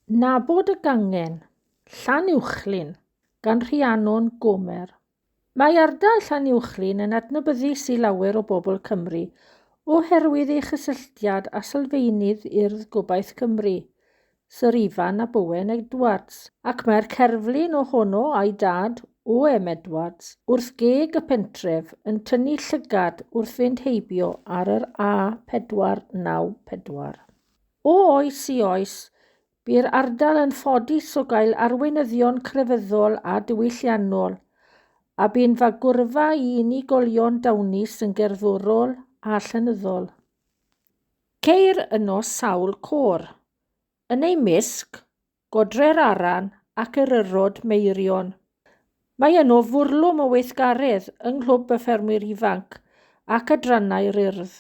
Nabod y Gangen, Llanuwchllyn, gan Rhiannon Gomer. Mae ardal Llanuwchllyn yn adnabyddus i lawer o bobl Cymru oherwydd ei chysylltiad â sylfaenydd Urdd Gobaith Cymru, Syr Ifan ab Owen Edwards, ac mae'r cerflun ohono a'i dad, O.M. Edwards, wrth geg y pentref yn tynnu llygad wrth fynd heibio ar yr A494. O oes i oes, Bu'r ardal yn ffodus o gael arweinyddion crefyddol a diwylliannol, a bu'n fagwrfa i unigolion dawnus yn gerddorol a llenyddol. Ceir yno sawl côr, yn eu mysg, Godre'r Aran ac Eryrod Meirion. Mae yno fwrlwm o weithgaredd yng Nghlwb y Ffermwyr Ifanc ac adrannau'r Urdd.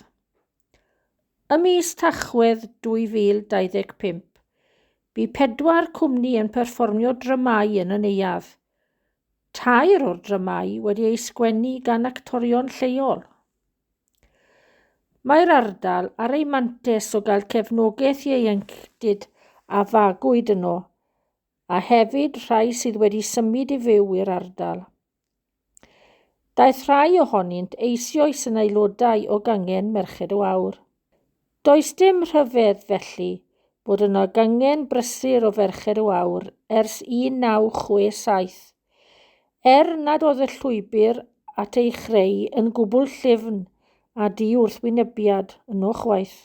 Ym mis Tachwedd 2025, bu pedwar cwmni yn perfformio dramâu yn y neuadd. Tair o'r dramâu wedi eu sgwennu gan actorion lleol. Mae'r ardal ar ei mantes o gael cefnogaeth ieuenctid a fagwyd yno, a hefyd rhai sydd wedi symud i fyw i'r ardal. Daeth rhai ohonynt eisoes yn aelodau o gangen Merched y Wawr. Does dim rhyfedd, felly, bod yno gangen brysur o Ferched y Wawr ers 1967, er nad oedd y llwybr at ei chreu yn gwbl llyfn a di-wrthwynebiad yno chwaith.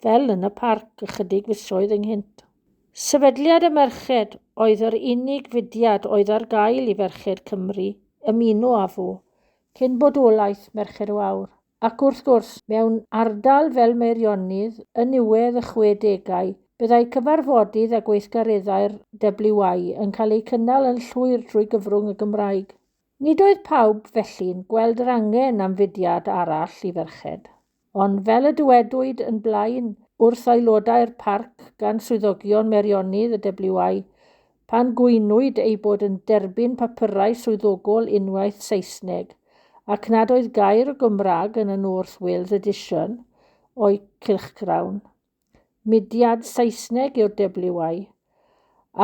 fel yn y parc ychydig fisoedd ynghynt. Sefydliad y Merched oedd yr unig fudiad oedd ar gael i ferched Cymru ymuno â fo cyn bodolaeth Merched y Wawr. Ac wrth gwrs, mewn ardal fel Meirionnydd yn niwedd y chwedegau, byddai cyfarfodydd a gweithgareddau'r WI yn cael eu cynnal yn llwyr drwy gyfrwng y Gymraeg. Nid oedd pawb felly'n gweld yr angen am fudiad arall i ferched. Ond fel y dywedwyd yn blaen wrth aelodau'r parc gan swyddogion Meirionnydd y WI, pan gwynwyd eu bod yn derbyn papurau swyddogol unwaith Saesneg ac nad oedd gair o Gymraeg yn y North Wales Edition o'u cylchgrawn, Mudiad Saesneg yw'r WI,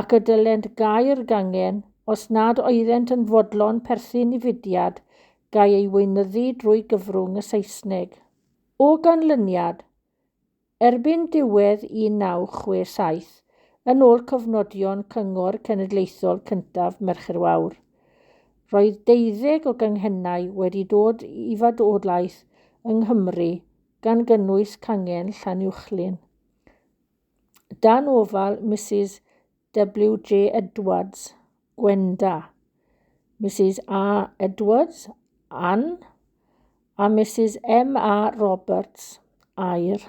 ac y dylent gau'r gangen os nad oeddent yn fodlon perthyn i fudiad gai ei weinyddu drwy gyfrwng y Saesneg. O ganlyniad, erbyn diwedd 1967, yn ôl cofnodion Cyngor Cenedlaethol cyntaf Mercher Wawr, roedd deuddeg o ganghennau wedi dod i fodolaeth yng Nghymru gan gynnwys cangen Llanuwchllyn. Dan ofal Misus W.J. Edwards, Gwenda, Misus A. Edwards, Ann, a Misus M.A. Roberts, Aur.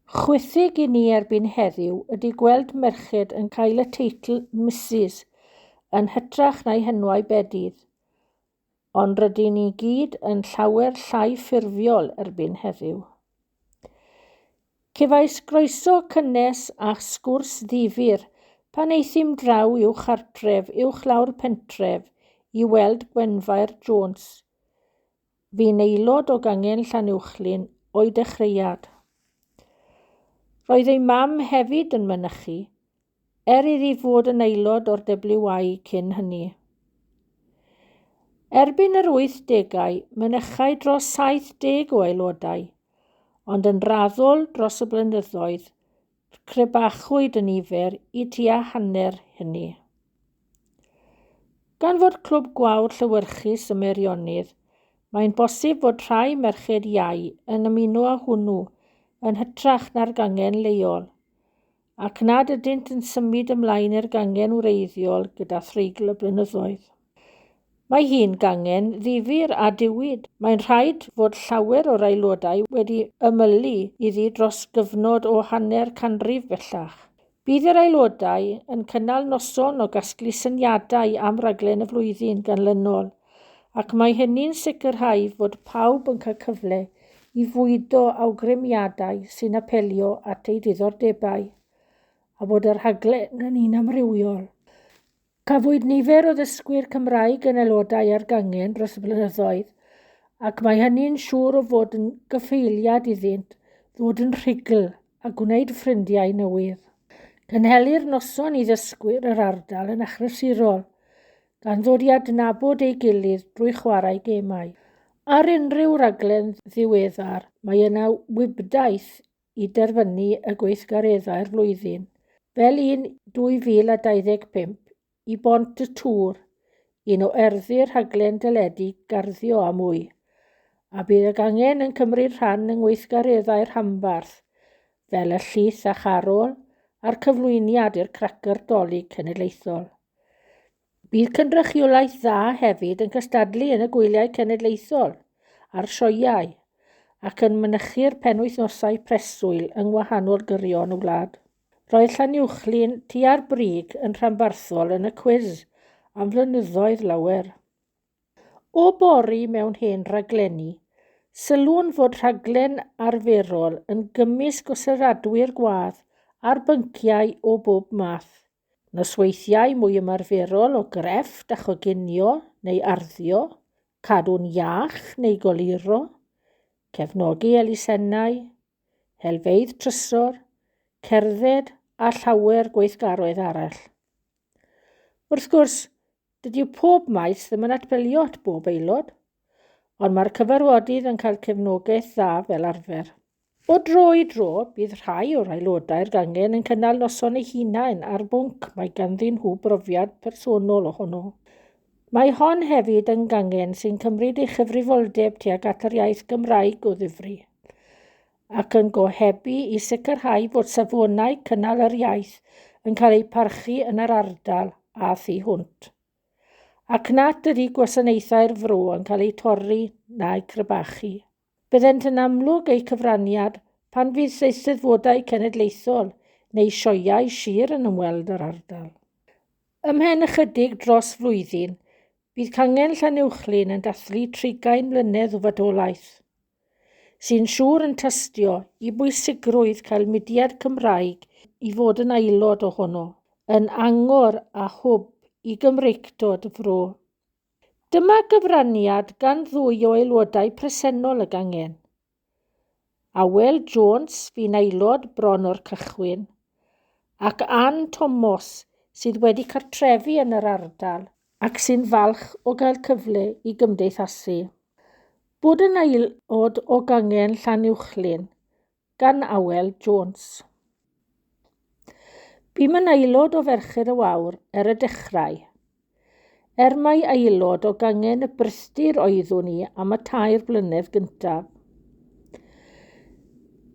Chwithig i ni erbyn heddiw ydy gweld merched yn cael y teitl Misus yn hytrach na'i henwau bedydd. Ond rydyn ni gyd yn llawer llai ffurfiol erbyn heddiw. Cefais groeso cynnes a sgwrs ddifyr pan euthum draw i'w chartref uwchlaw'r pentref i weld Gwenfair Jones, fu'n aelod o gangen Llanuwchllyn o'i dechreuad. Roedd ei mam hefyd yn mynychu, er iddi fod yn aelod o'r WI cyn hynny. Erbyn yr wythdegau, mynychai dros 70 o aelodau, ond yn raddol dros y blynyddoedd, crebachwyd y nifer i tua hanner hynny. Gan fod Clwb Gwawr llewyrchus ym Meirionnydd, mae'n bosib fod rhai merched iau yn ymuno â hwnnw yn hytrach na'r gangen leol, ac nad ydynt yn symud ymlaen i'r gangen wreiddiol gyda threigl y blynyddoedd. Mae hi'n gangen ddifyr a diwyd. Mae'n rhaid fod llawer o'r aelodau wedi ymylu iddi dros gyfnod o hanner canrif bellach. Bydd yr aelodau yn cynnal noson o gasglu syniadau am raglen y flwyddyn ganlynol, ac mae hynny'n sicrhau fod pawb yn cael cyfle i fwydo awgrymiadau sy'n apelio at eu diddordebau, a bod y rhaglen yn un amrywiol. Cafwyd nifer o ddysgwyr Cymraeg yn aelodau ar gangen dros y blynyddoedd, ac mae hynny'n siŵr o fod yn gyffeiliad iddynt ddod yn rhugl a gwneud ffrindiau newydd. Cynhelir noson i ddysgwyr yr ardal yn achlysurol, gan ddod i adnabod ei gilydd drwy chwarae gemau. Ar unrhyw raglen ddiweddar, mae yna wibdaith i derfynu y gweithgareddau'r flwyddyn, fel un 2025 i Bont y Tŵr, un o erddi'r rhaglen deledu Garddio a Mwy, a bydd y gangen yn cymryd rhan yng ngweithgareddau'r rhanbarth, fel y Llith a Charol a'r cyflwyniad i'r Cracyr Dolig Cenedlaethol. Bydd cynrychiolaeth dda hefyd yn cystadlu yn y gwyliau cenedlaethol a'r sioeau, ac yn mynychu'r penwythnosau preswyl yng ngwahanol gyrion y wlad. Roedd Llanuwchllyn tua'r brig yn rhanbarthol yn y cwis am flynyddoedd lawer. O bori mewn hen raglenni, sylwn fod rhaglen arferol yn gymysg o siaradwyr gwadd ar bynciau o bob math. Nosweithiau mwy ymarferol o grefft a choginio neu arddio, cadw'n iach neu goluro, cefnogi elusennau, helfeydd trysor, cerdded a llawer gweithgaredd arall. Wrth gwrs, dydy pob maes ddim yn atbelio at bob aelod, ond mae'r cyfarfodydd yn cael cefnogaeth dda fel arfer. O dro i dro, bydd rhai o'r aelodau'r gangen yn cynnal noson eu hunain ar bwnc mae ganddyn nhw brofiad personol ohono. Mae hon hefyd yn gangen sy'n cymryd ei chyfrifoldeb tuag at yr iaith Gymraeg o ddifri, ac yn gohebu i sicrhau fod safonau cynnal yr iaith yn cael eu parchu yn yr ardal a thu hwnt. Ac nad ydy gwasanaethau'r fro yn cael eu torri na'u crebachu. Byddent yn amlwg eu cyfraniad pan fydd eisteddfodau cenedlaethol neu sioeau sir yn ymweld â'r ardal. Ymhen ychydig dros flwyddyn, bydd cangen Llanuwchllyn yn dathlu 30 mlynedd o fodolaeth, sy'n siŵr yn tystio i bwysigrwydd cael mudiad Cymraeg i fod yn aelod ohono, yn angor a hwb i Gymreictod y fro. Dyma gyfraniad gan ddwy o aelodau presennol y gangen. Awel Jones fu'n aelod bron o'r cychwyn, ac Ann Thomas sydd wedi cartrefu yn yr ardal ac sy'n falch o gael cyfle i gymdeithasu. Bod yn aelod o gangen Llanuwchllyn gan Awel Jones. Bûm yn aelod o Ferched y Wawr er y dechrau. Er mai aelod o gangen y Brithdir oeddwn i am y 3 blynedd gyntaf.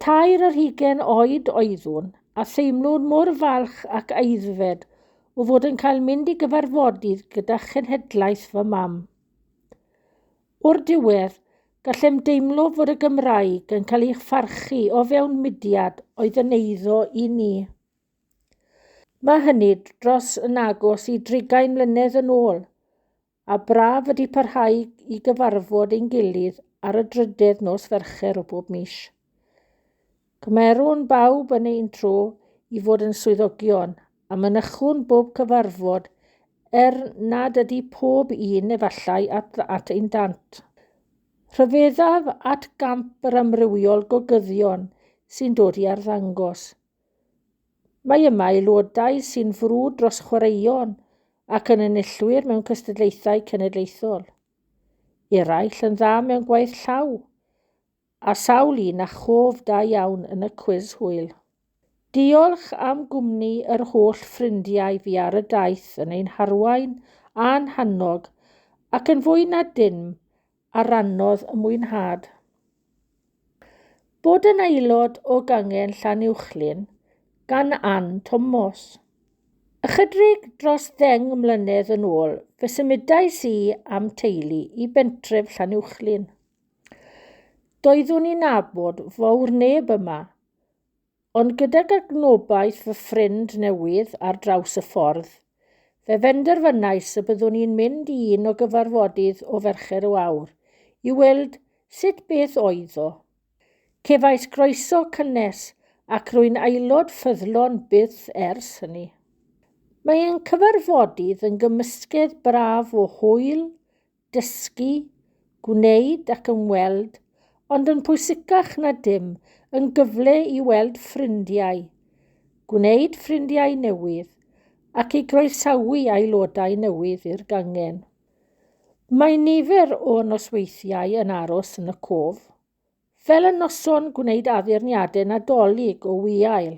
23 oed oeddwn a theimlwn mor falch ac aeddfed o fod yn cael mynd i gyfarfodydd gyda chenhedlaeth fy mam. O'r diwedd, gallem deimlo fod y Gymraeg yn cael ei pharchu o fewn mudiad oedd yn eiddo i ni. Mae hynny dros yn agos i 30 mlynedd yn ôl, a braf ydy parhau i gyfarfod ein gilydd ar y drydedd nos Fercher o bob mis. Cymerwn bawb yn ein tro i fod yn swyddogion a mynychwn bob cyfarfod er nad ydy pob un efallai at, at ein dant. Rhyfeddaf at gamp yr amrywiol gogyddion sy'n dod i arddangos. Mae yma aelodau sy'n frwd dros chwaraeon ac yn enillwyr mewn cystadlaethau cenedlaethol. Eraill yn dda mewn gwaith llaw, a sawl un â chof da iawn yn y cwis hwyl. Diolch am gwmni yr holl ffrindiau fi ar y daith yn ein harwain a'n hannog ac yn fwy na dim a rannodd y mwynhad. Bod yn aelod o gangen Llanuwchllyn gan Ann Thomas. Ychydig dros 10 mlynedd yn ôl, fe symudais i a'm teulu i bentref Llanuwchllyn. Doeddwn i'n nabod fawr neb yma, ond gydag agnobaeth fy ffrind newydd ar draws y ffordd, fe benderfynais y byddwn i'n mynd i un o gyfarfodydd o Ferched y Wawr i weld sut beth oedd o. Cefais groeso cynnes ac rwy'n aelod ffyddlon byth ers hynny. Mae ein cyfarfodydd yn gymysgedd braf o hwyl, dysgu, gwneud ac ymweld, ond yn pwysicach na dim, yn gyfle i weld ffrindiau, gwneud ffrindiau newydd ac i groesawu aelodau newydd i'r gangen. Mae nifer o nosweithiau yn aros yn y cof, fel y noson gwneud addurniadau Nadolig o wiail,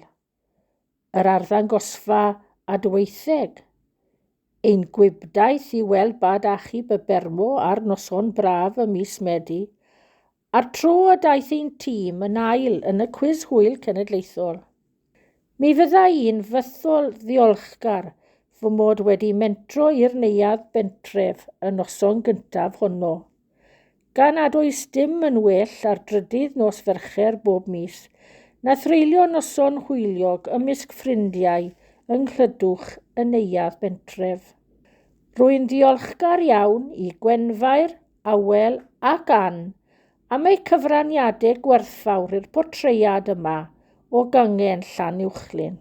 yr arddangosfa adweitheg, ein gwibdaith i weld bad achub y Bermo ar noson braf ym mis Medi, a'r tro y daeth ein tîm yn ail yn y cwis hwyl cenedlaethol. Mi fydda i'n fythol ddiolchgar fy mod wedi mentro i'r neuadd bentref y noson gyntaf honno. Gan nad oes dim yn well ar drydydd nos Fercher bob mis, na threulio noson hwyliog ymysg ffrindiau yng Nghlydwch y neuadd bentref. Rwy'n ddiolchgar iawn i Gwenfair, Awel ac Ann am eu cyfraniadau gwerthfawr i'r portread yma o gangen Llanuwchllyn.